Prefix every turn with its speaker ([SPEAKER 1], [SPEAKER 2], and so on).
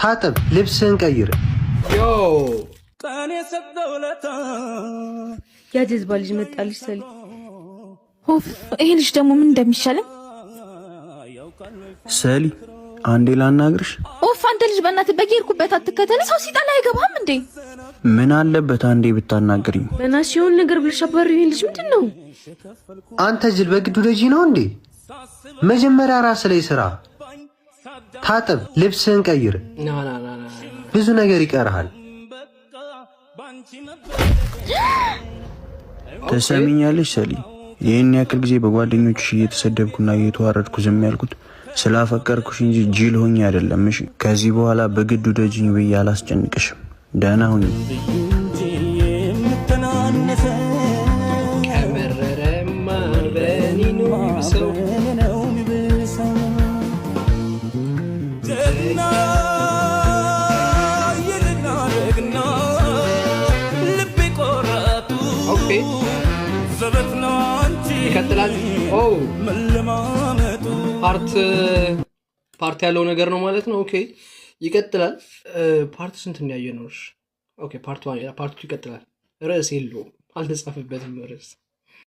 [SPEAKER 1] ታጠብ፣ ልብስህን ቀይር።
[SPEAKER 2] Yo.
[SPEAKER 3] ያ ጀዝባ ልጅ መጣልሽ ሰሊ።
[SPEAKER 4] ኦፍ፣ ይሄ ልጅ ደግሞ ምን እንደሚሻለኝ።
[SPEAKER 5] ሰሊ፣ አንዴ ላናግርሽ።
[SPEAKER 4] ኦፍ፣ አንተ ልጅ በእናትህ በጌርኩበት አትከተል። ሰው ሲጠላ አይገባም እንዴ?
[SPEAKER 5] ምን አለበት አንዴ ብታናግሪኝ?
[SPEAKER 3] በናትሽ የሆነ ነገር ብለሽ አባሪው። ይሄን ልጅ ምንድን ነው?
[SPEAKER 1] አንተ ጅል፣ በግድ ውደጂ ነው እንዴ? መጀመሪያ ራስ ላይ ስራ። ታጠብ፣ ልብስህን ቀይር።
[SPEAKER 2] ና ና ና ና።
[SPEAKER 1] ብዙ ነገር ይቀርሃል።
[SPEAKER 5] ትሰሚኛለሽ ሰሊ፣ ይህን ያክል ጊዜ በጓደኞችሽ እየተሰደብኩና እየተዋረድኩ ዝም ያልኩት ስላፈቀርኩሽ እንጂ ጅል ሆኜ አይደለም። እሺ፣ ከዚህ በኋላ በግድ ውደጂኝ ብዬ አላስጨንቅሽም። ደህና ሁኚ።
[SPEAKER 2] ከመረረማ በኔ ነው የሚብሰው። Okay፣ ይቀጥላል። Oh፣ part part ያለው ነገር ነው ማለት ነው። Okay፣ ይቀጥላል። Part ስንት እንያየ ነው? እሺ፣ okay፣ part one፣ part two ይቀጥላል። ርዕስ የለውም፣ አልተጻፈበትም ርዕስ።